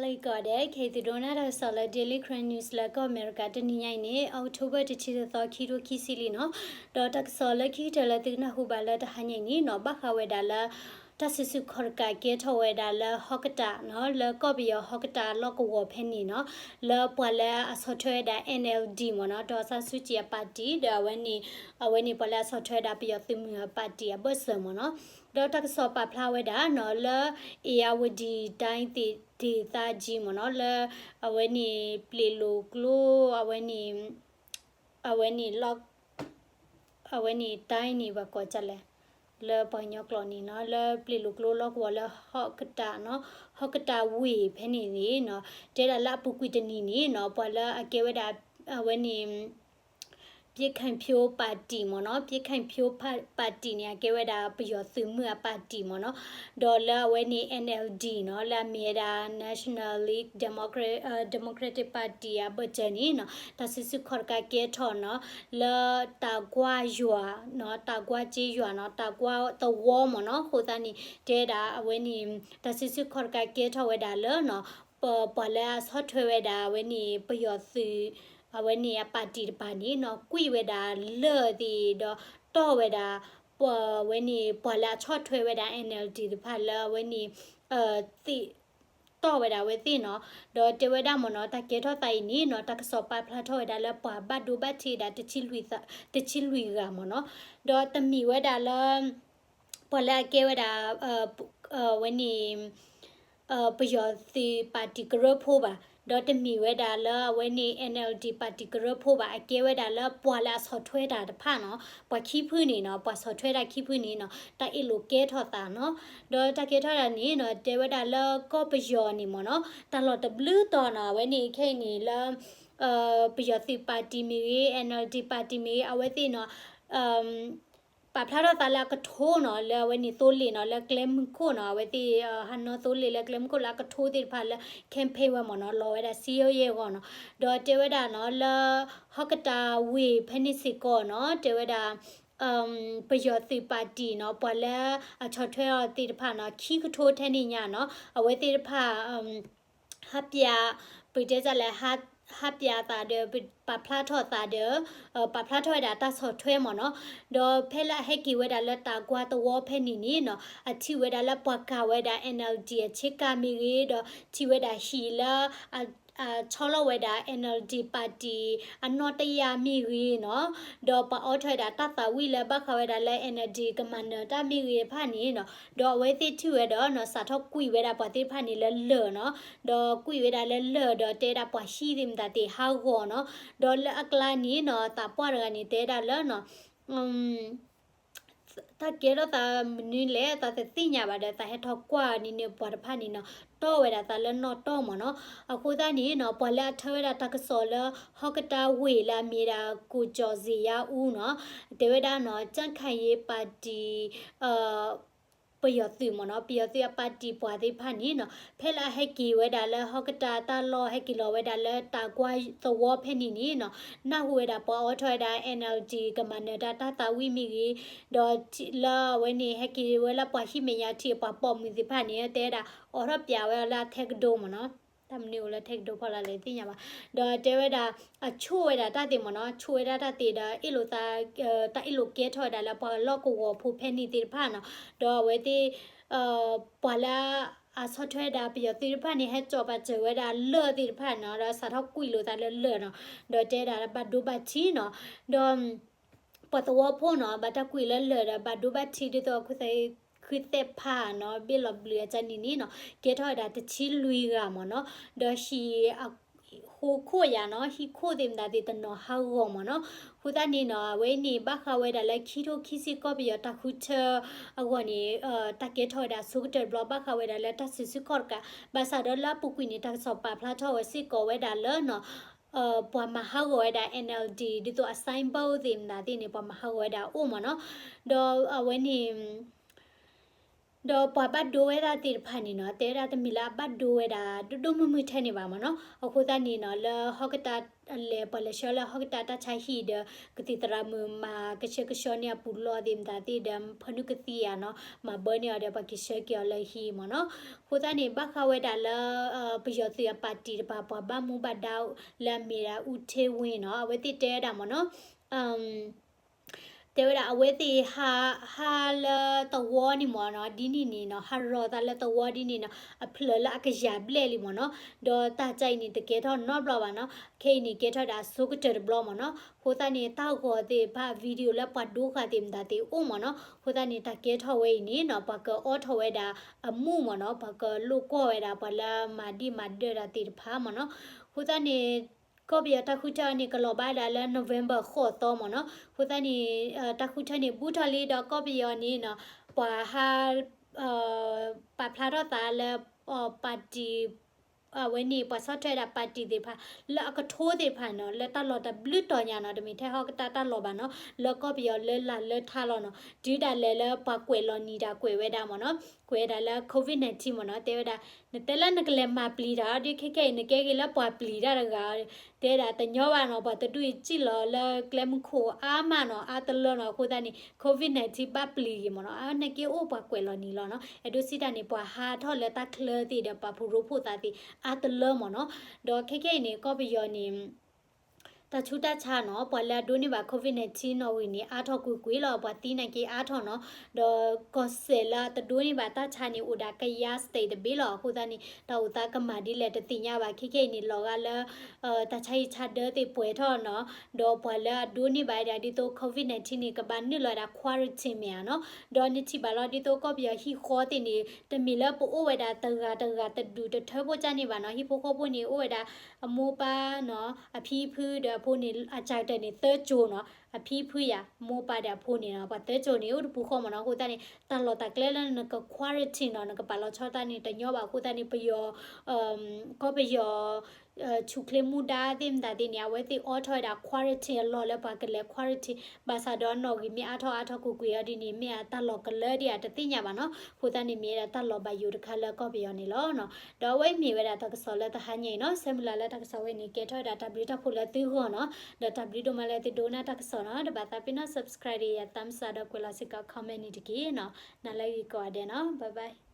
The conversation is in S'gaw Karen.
လၢအံၤကီးဒဲး ခဲအံၤသုဒိကနၣ်တၢ်ကစီၣ်လၢ Daily Karen News လၢကီၢ်အမဲရကၤ တနံၤညါအံၤန့ၣ် October တဆံတသီ ခံထိခံဆံလွံၢ်နီၤ. ဒီးတၢ်ကစီၣ်လၢခံကတၢၢ်လၢသုကနၢ်ဟူဘၣ်လၢတဟါညါအံၤန့ၣ်နီၤ, ဘၣ်ဃးဝဲဒၣ်လၢ တၢ်စုဆူၣ်ခီၣ်တကးကဲထီၣ်ဝဲဒၣ်လၢဟီၣ်ကတၢ်နီၤ, လၢကီၢ်ပယီၤဟီၣ်ကတၢ်လီၢ်ကဝီၤဖဲန့ၣ်နီၤ, လၢပှၤလၢအဆီၣ်ထွဲဝဲဒၣ် NLD မ့ၢ်နီၤ, ဒေါ်အောင်ဆန်းစုကြည်အပါတီ ဒီးအဝဲန့ၣ် အဝဲန့ၣ်ပှၤလၢအဆီၣ်ထွဲဝဲဒၣ်ပယီၤသုးမုၢ်အပါတီအဘၢၣ်စၢၤမ့ၢ်နီၤ. ဒီးတၢ်ကစီၣ်ပာ်ဖျါဝဲဒၣ်နီၤ, လၢ အ့ၣ်ယၣ်ဝတံၤ တိုင်းဒေသကြီး မ့ၢ်နီၤ, လၢ အဝဲန့ၣ် ပျ့ၤလိာ်ကျိ အဝဲန့ၣ် အဝဲန့ၣ် လီၢ် အဝဲန့ၣ် တိုင်း န့ၣ် ပှၤကိးဒ်လဲၣ်, လၢပှၤကညီကျိာ်န့ၣ်နီၤ, လၢပျ့ၤလိာ်ကျိလီၢ်ကဝီၤလၢဟီၣ်ကတၢ်နီၤ, ဟီၣ်ကတၢ်ဝ့ၢ်ဖဲန့ၣ်န့ၣ်နီၤ, တဲဒၣ်လၢအပူၤကွံာ်တနံၤန့ၣ်နီၤ, ပှၤလၢအကဲဝဲဒၣ် အဝဲန့ၣ် ပြည်ခိုင်ဖြိုးပါတီ မ့ၢ်နီၤ, ပြည်ခိုင်ဖြိုးပါတီ န့ၣ် အကဲဝဲဒၣ်ပယီၤသုးမုၢ်အပါတီ မ့ၢ်နီၤ, ဒီးလၢအဝဲန့ၣ် NLD နီၤ, လၢအမ့ၢ်ဝဲဒၣ် National League Democra- Democratic Party အဘၢၣ်စၢၤန့ၣ်နီၤ, တၢ်စုဆူၣ်ခီၣ်တကးကဲထီၣ်နီၤ, လၢတၢ်ကွါယွၤနီၤ, တၢ်ကွါစ့ယွၤနီၤ, တၢ်ကွါသဝီ မ့ၢ်နီၤ, အဃိသတးန့ၣ် တဲဒၣ်အဝဲန့ၣ် တၢ်စုဆူၣ်ခီၣ်တကးကဲထီၣ်ဝဲဒၣ်လၢနီၤ ပ- ပှၤလၢအဆီၣ်ထွဲဝဲဒၣ် အဝဲန့ၣ် ပယီၤသုး အဝဲန့ၣ်အပါတီတပၤန့ၣ်နီၤ, ကွံာ်ဝဲဒၣ်လၢၢ်သ့ၣ်ဒီး တီၢ်ဝဲဒၣ် ပ- အဝဲန့ၣ် ပှၤလၢအဆီၣ်ထွဲဝဲဒၣ် NLD တဖၣ်လၢအဝဲန့ၣ် သ့ၣ် တီၢ်ဝဲဒၣ်အဝဲသ့ၣ်နီၤ, ဒီးတဲဝဲဒၣ်မ့ၢ်နီၤ, တၢ်ကဲထီၣ်သးအံၤန့ၣ်နီၤ, တၢ်ကစီၣ်ပာ်ဖျါထီၣ်ဝဲဒၣ်လၢပှၤဘၣ်ဒိဘၣ်ထံးဒၣ် တဆံလွံၢ်ဂၤမ့ၢ်နီၤ, ဒီးတမ့ၢ်ဝဲဒၣ်လၢ ပှၤလၢအကဲဝဲဒၣ် ဝဲန့ၣ် ပယီၤသုးပါတီကရၢဖိဘၣ်, ဒီးတမ့ၢ်ဝဲဒၣ်လၢအဝဲန့ၣ် NLD ပါတီကရၢဖိဘၣ်, အကဲဝဲဒၣ်လၢပှၤလၢအဆီၣ်ထွဲတၢ်တဖၣ်နီၤ, ပှၤခံဖုန့ၣ်နီၤ, ပှၤဆီၣ်ထွဲတၢ်ခံဖုန့ၣ်နီၤ, တၢ်အ့ၣ်လိာ်ကဲထီၣ်သးနီၤ, ဒီးတၢ်ကဲထီၣ်တၢ်န့ၣ်နီၤ, တဲဝဲဒၣ်လၢကီၢ်ပယီၤန့ၣ်မ့ၢ်နီၤ, တၢ်လီၢ်တဘျုးတီၤနီၤ, အဝဲန့ၣ်ခဲအံၤန့ၣ်လၢ ပယီၤသုးပါတီမ့ၢ်ဂ့ၤ, NLD ပါတီမ့ၢ်ဂ့ၤ, အဝဲသ့ၣ်နီၤ ပာ်ဖျါထီၣ်သးလၢအကထိနီၤ, လၢအဝဲန့ၣ်သိလ့ၣ်နီၤ, လၢကျဲမုၢ်ခိၣ်နီၤ, အဝဲသ့ၣ် ဟးနီၣ်သိလ့ၣ်လၢကျဲမုၢ်ခိၣ်လၢအကထိသ့ၣ်တဖၣ်လၢ campaign ဝဲမ့ၢ်နီၤ, လီၤဝဲဒၣ်စ့ယဲၢ်ဂီၤနီၤ, ဒီးတဲဝဲဒၣ်နီၤ လၢဟီၣ်ကတၢ်ဝ့ၢ်ဖဲန့ၣ်စ့ၢ်ကီးနီၤ, တဲဝဲဒၣ် ပယီၤသုးပါတီနီၤ, ပှၤလၢအဆီၣ်ထွဲအီၤသ့ၣ်တဖၣ်နီၤ, ခံကထိထဲန့ၣ်ညါနီၤ, အဝဲသ့ၣ်တဖၣ် ဟးပျး ပတဲဒ်လဲၣ် ဟးပျးသးဒီး ပာ်ဖျါထီၣ်သးဒီး ပာ်ဖျါထီၣ်ဝဲဒၣ်တၢ်ဆီၣ်ထွဲမ့ၢ်နီၤ, ဒီးဖဲလၢအဟဲက့ၤဝဲဒၣ်လၢတၢ်ကွါသဝီဖဲန့ၣ်န့ၣ်နီၤ, အထံၣ်ဝဲဒၣ်လၢပှၤကၤဝဲဒၣ် NLD အဆ့ကၤမ့ၢ်ဂ့ၤ, ဒီးထံၣ်ဝဲဒၣ်ဟံၣ်လၢ အဆီလီၤဝဲဒၣ် NLD ပါတီ အနီၣ်တယၢ်မ့ၢ်ဂ့ၤနီၤ, ဒီးပှၤအိးထီၣ်ဝဲဒၣ်တၢ်သးဝံၣ်လၢဘၣ်ဃးဝဲဒၣ်လၢ NLD ကမၤနၢၤတၢ်မ့ၢ်ဂ့ၤတဖၣ်န့ၣ်နီၤ, ဒီးအဝဲသ့ၣ်ထံၣ်ဝဲဒီးနီၤ စးထီၣ်ကွံာ်ဝဲဒၣ်ပှၤသ့ၣ်တဖၣ်န့ၣ်လၢလၢၢ်နီၤ, ဒီးကွံာ်ဝဲဒၣ်လၢလၢၢ်ဒီးတဲဒၣ်ပှၤဟံၣ်သ့ၣ်မတၤသ့ၣ်ဟးဂီၤနီၤ, ဒီးလၢအကျါန့ၣ်နီၤ သးပှၢ်တဂၤန့ၣ် တဲဒၣ်လၢနီၤ တၢ်ကဲထီၣ်သးမနုၤလဲၣ် သးတသ့ၣ်ညါဘၣ်ဒီး သးဟဲထီၣ်ကွၢ်န့ၣ်န့ၣ် ပှၤတဖၣ်န့ၣ်နီၤ တီၢ်ဝဲဒၣ်သးလၢနီၣ်တီၢ်မ့ၢ်နီၤ, အဃိသတးန့ၣ်နီၤ ပှၤလၢအထၢဝဲဒၣ်တၢ်ကစီၣ်လၢ ဟီၣ်ကတၢ်ဝ့ၢ်လၢအမ့ၢ်ဒၣ် ကိုကျော်ဇေယျဦးနီၤ တဲဝဲဒၣ်နီၤ ကြံ့ခိုင်ရေးပါတီ ပယီၤသုးမ့ၢ်နီၤ ပယီၤသုးအပါတီပှၤသ့ၣ်တဖၣ်န့ၣ်နီၤ ဖဲလၢအဟဲက့ၤဝဲဒၣ်လၢဟီၣ်ကတၢ်တၢ်လီၢ် ဟဲက့ၤလီၤဝဲဒၣ်လၢတၢ်ကွါသဝီဖဲန့ၣ်န့ၣ်နီၤ နၢ်ဟူဝဲဒၣ်ပှၤအိးထီၣ်ဝဲဒၣ် NLD ကမၤနၢၤတၢ်တၢ်သးဝံၣ်မ့ၢ်ဂ့ၤ, ဒီးလၢအဝဲန့ၣ်ဟဲက့ၤဝဲလၢပှၤဟံၣ်မဲာ်ညါထံးပှၤပိာ်မုၣ်သ့ၣ်တဖၣ်န့ၣ် တဲဝဲဒၣ် အိးထီၣ်ပျးဝဲအီၤလၢအထဲကဒိမ့ၢ်နီၤ တၢ်မနုၤအိၣ်လၢထဲကဒိဖီလာ်လဲၣ်သ့ၣ်ညါဘၣ်, ဒီးတဲဝဲဒၣ် အဆိၣ်ဝဲဒၣ်တၢ်သ့ၣ်မ့ၢ်နီၤ ဆိၣ်ဝဲဒၣ်တၢ်သ့ၣ်ဒီး အ့ၣ်လိာ်သး တၢ်အ့ၣ်လိာ်ကဲထီၣ်ဝဲဒၣ်လၢပှၤလီၢ်ကဝီၤဖိဖဲန့ၣ်သ့ၣ်တဖၣ်နီၤ, ဒီးအဝဲသ့ၣ် ပှၤလၢအဆီၣ်ထွဲဒၣ်ပယီၤသုးတဖၣ်န့ၣ် ဟဲကၠီၤပာ်စၢၤဝဲဒၣ်လၢၢ်သ့ၣ်တဖၣ်နီၤ ဒီးစးထီၣ်ကွံာ်လိာ်သးလၢလၢၢ်နီၤ, ဒီးတဲဒၣ်လၢဘၣ်ဒိဘၣ်ထံးနီၤ, ဒီး ပှၤသဝီဖိနီၤ ဘၣ်တၢ်ကွံာ်လၢလၢၢ်ဒီး ဘၣ်ဒိဘၣ်ထံးဒ်သိးအခိၣ်သဲးဃုသဲးဖးနီၤ ဘ့ၣ်လီၤဘျုးအကါန့ၣ်န့ၣ်နီၤ ကဲထီၣ်ဝဲဒၣ်တဆံလွံၢ်ဂၤမ့ၢ်နီၤ, ဒီးဟံၣ် ဟိခိၣ်ယၤနီၤ ဟံၣ်ခိၣ်သ့ၣ်မတၤသ့ၣ်တနီၤဟးဂီၤမ့ၢ်နီၤ, အဃိသတးန့ၣ်နီၤ အဝဲန့ၣ် ဘၣ်ဃးဝဲဒၣ်လၢခံထိခံဆံကီၢ်ပယီၤတၢ်ဃုထၢအဂီၢ်န့ၣ် တၢ်ကဲထီၣ်ဝဲဒၣ်အဆိကတၢၢ်တဘျီ ဘၣ်ဃးဝဲဒၣ်လၢတၢ်စုဆူၣ်ခီၣ်တကး, ဘၣ်ဆၣ်ဒီးလၢအပူၤကွံာ်န့ၣ် တၢ်ကစီၣ်ပာ်ဖျါထီၣ်ဝဲစ့ၢ်ကီးဝဲဒၣ်လၢနီၤ ပှၤမၤဟးဂီၤဝဲဒၣ် NLD ဒ်သိးအ symbol သ့ၣ်မတၤသ့ၣ်န့ၣ် ပှၤမၤဟးဂီၤဝဲဒၣ်အိၣ်မ့ၢ်နီၤ, ဒီးအဝဲန့ၣ် အ ဒီးပှၤဘၣ်ဒိဝဲဒၣ်သ့ၣ်တဖၣ်န့ၣ်နီၤ တဲဝဲဒၣ်တမ့ၢ်လၢအဘၣ်ဒိဝဲဒၣ် ဒိၣ်ဒိၣ်မုၢ်မုၢ်ထဲန့ၣ်ဘၣ်မ့ၢ်နီၤ. အဃိသတးန့ၣ်နီၤ လၢဟီၣ်ကတၢၢ် လဲၤ ပှၤလဲၤဆှၢလၢဟီၣ်ကတၢၢ်တၢ်ဆါဟံၣ်ဒီး ကသံၣ်သရၣ်မုၣ်မၤကဆှဲကဆှီန့ၢ်အပူၤလီၢ်သ့ၣ်မတၤသ့ၣ်ဒီး ဖၢနုာ်ကသံၣ်ဧါနီၤ မၤဘၢန့ၢ်အီၤဒီး ပှၤက့ၤဆှၢက့ၤအီၤလၢဟံၣ်မ့ၢ်နီၤ. အဃိသတးန့ၣ် ဘၣ်ဃးဝဲဒၣ်လၢ ပယီၤသုးအပၣ်တံၣ်တဖၣ် ပှၤဘၣ်မူဘၣ်ဒါလၢအမ့ၢ်ဒၣ် အူထ့ဝ့ၢ်နီၤ အဝဲသ့ၣ်တဲဝဲဒၣ်မ့ၢ်နီၤ တဲဝဲဒၣ် အဝဲသ့ၣ်ဟး ဟးလၢသဝီန့ၣ်မ့ၢ်နီၤ ဒ်န့ၣ်န့ၣ်နီၤ ဟးရီၤသးလၢသဝီဒ်န့ၣ်နီၤ အဖျၢၣ်လၢအကယၤဘျဲၣ်လံမ့ၢ်နီၤ. ဒီးတၢ်ကါအံၤန့ၣ် တကဲထီၣ်နီတဘျီဘၣ်နီၤ. ခဲအံၤန့ၣ် ကဲထီၣ်ဒၣ်အဆိကတၢၢ်တဘျီမ့ၢ်နီၤ. အဃိသတးန့ၣ် တၢ်ဂီၤသ့ၣ်တဖၣ် video လၢပှၤဒိဃာ်သ့ၣ်မတၤသ့ၣ်အိၣ်မ့ၢ်နီၤ. အဃိသတးန့ၣ် တၢ်ကဲထီၣ်ဝဲအံၤန့ၣ်နီၤ ပှၤကအိးထီၣ်ဝဲဒၣ်အမူးမ့ၢ်နီၤ. ပှၤကလိၣ်ကွီၢ်ဝဲဒၣ်ပှၤလၢမၤဒံၣ်မၤဒၢၣ်တၢ်သ့ၣ်တဖၣ်မ့ၢ်နီၤ. အဃိသတးန့ၣ် ကီၢ်ပယီၤတၢ်ဃုထၢန့ၣ် ကလီၤဘၣ်ဒၣ်လၢ November ဃိးသီမ့ၢ်နီၤ. အဃိသတးန့ၣ် တၢ်ဃုထၢန့ၣ် ဘူးထီၣ်လံဒီးကီၢ်ပယီၤန့ၣ်နီၤ ပှၤဟး ပာ်ဖျါထီၣ်သးလၢ ပၣ်တံၣ် အဝဲန့ၣ် ပှၤဆီၣ်ထွဲဒၣ်ပၣ်တံၣ်သ့ၣ်တဖၣ် လၢအကထိသ့ၣ်တဖၣ်နီၤ လၢတၢ်လီၢ်တဘျုးတီၤညါနီၤ တမ့ၢ်ထဲဟီၣ်ကတၢၢ်တၢ်လီၢ်ဘၣ်နီၤ လၢကီၢ်ပယီၤလၢလၢ်လၢထါလီၤနီၤ. တုၤဒၣ်လဲာ်လၢပှၤကွဲးလီၤနံၤတၢ်ကွဲးဝဲဒၣ်မ့ၢ်နီၤ ကွဲးဒၣ်လၢ COVID nineteen မ့ၢ်နီၤ တဲဝဲဒၣ် နတဲလၢနကလဲၤမၤပျံၤတၢ်ဒီး ခဲခဲအံၤ နကဲက့ၤလၢပှၤပျံၤတၢ်တဂၤ တဲဒၣ်တညီဘၣ်နီၤ ပှၤတဒူၣ်အံၤစံၣ်လီၤလၢကျဲမုၢ်ခိၣ်အါမးနီၤ အါတလၢနီၤ. အဃိသတးန့ၣ် COVID nineteen ဘၣ်ပျံၤဂ့ၤမ့ၢ်နီၤ အါန့ၢ်က့ၤအိၣ်ပှၤကွဲးလီၤနံၤလီၤနီၤ. အဲၣ်ဒိးစံးတၢ်န့ၣ် ပှၤဟးထီၣ်လၢတၢ်ချၢသ့ၣ်ဒီးပာ်ဖှိၣ်ရိဖှိၣ်သးသ့ၣ်အါတလၢမ့ၢ်နီၤ. ဒီးခဲခဲအံၤန့ၣ် ကီၢ်ပယီၤန့ၣ် တၢ်ဆူးတၢ်ဆါနီၤ ပှၤလၢအဒိးန့ၢ်ဘၣ် COVID nineteen နီၣ်ဂံၢ်န့ၣ် အါထီၣ်ကွ့ၢ်ကွ့ၢ်လီၤ. ပှၤသံနာ်က့အါထီၣ်နီၤ ဒီးကီၢ်စဲၣ်လၢအတဒိးန့ၢ်ဘၣ်တၢ်ဆါန့ၣ် အိၣ်ဒၣ်ကယၤ state တဘ့ၣ်လီၤ. အဃိသတးန့ၣ် တၢ်အိၣ်သးကမၤဒ်လဲၣ်တသ့ၣ်ညါဘၣ်. ခဲခဲအံၤန့ၣ် လီၤဂာ်လၢ တၢ်ဆါဟံၣ်ဆါဒၢသ့ၣ်ပှဲၤထီၣ်နီၤ ဒီးပှၤလၢအဒိးန့ၢ်ဘၣ်ဒၣ်ဒ်သိး COVID nineteen န့ၣ် ကဘၣ်နုာ်လီၤဝဲဒၣ် quarantine မ့ၢ်ဧါနီၤ. ဒီးနထံၣ်ဘၣ်လီၤဒ်သိးကီၢ်ပယီၤဟံၣ်ဃီသ့ၣ်န့ၣ် တမ့ၢ်လၢပအိၣ်ဝဲဒၣ်တဂၤတဂၤတဒူၣ်တထၢဖိကၢ်န့ၣ်ဘၣ်နီၤ. ဟံၣ်ဖိဃီဖိန့ၣ် အိၣ်ဝဲဒၣ်အမိၢ်ပၢ်နီၤ အဖံဖုဒီးအဖိန့ၣ် အစှၤကတၢၢ်န့ၣ် သၢကၠိၤနီၤ အဖံဖုယၤ အမိၢ်ပၢ်ဒီးအဖိန့ၣ်နီၤ ပှၤသၢကၠိၤန့ၣ် အိၣ်တပူၤဃီမ့ၢ်နီၤ. အဃိသတးန့ၣ် တၢ်လီၢ်တၢ်ကျဲလၢနက quarantine နီၤ နကပာ်လီၤဆီတၢ်န့ၣ် တညီဘၣ်. အဃိသတးန့ၣ် ပယီၤ ကီၢ်ပယီၤ ဆူၣ်ချ့မူဒါသ့ၣ်မတၤသ့ၣ်န့ၣ် အဝဲသ့ၣ်အိးထီၣ်ဝဲဒၣ် quarantine အလီၢ်လၢပှၤကလဲၤ quarantine ဘၣ်ဆၣ်ဒီးနီၣ်ဂံၢ်မ့ၢ်အါထီၣ်အါထီၣ်ကွ့ၢ်ကွ့ၢ်အီၤဒ်န့ၣ် မ့ၢ်အတၢ်လီၢ်ကလၢဒ်အတသ့ၣ်ညါဘၣ်နီၤ. အဃိသတးန့ၣ်မ့ၢ်ဝဲဒၣ်တၢ်လီၢ်ဘၣ်ယိၣ်တခါလၢကီၢ်ပယီၤန့ၣ်လီၤ. ဒီးအဝဲမ့ၢ်ဝဲဒၣ်တၢ်ကစီၣ်လၢတဟါညါအံၤနီၤ. ဆၢမုၢ်လၢ်လၢတၢ်ကစီၣ်ဝဲန့ၣ် ကဲထီၣ်ဝဲဒၣ်တၢ်ဘျုးတၢ်ဖှိၣ်လၢသုဂီၢ်နီၤ. ဒီးတၢ်ဘျုးဒိၣ်မးလၢသုဒိကနၣ်တၢ်ကစီၣ်နီၤ. တဘၣ်သးပ့ၤနီၣ် subscribe ဒီးယၤ thumbs up ဒီးကွဲးလီၤစ့ၢ်ကီး comment န့ၣ်တက့ၢ်နီၤ. နၤလၢဂ့ၤကိးဂၤဒဲးနီၤ. Bye bye.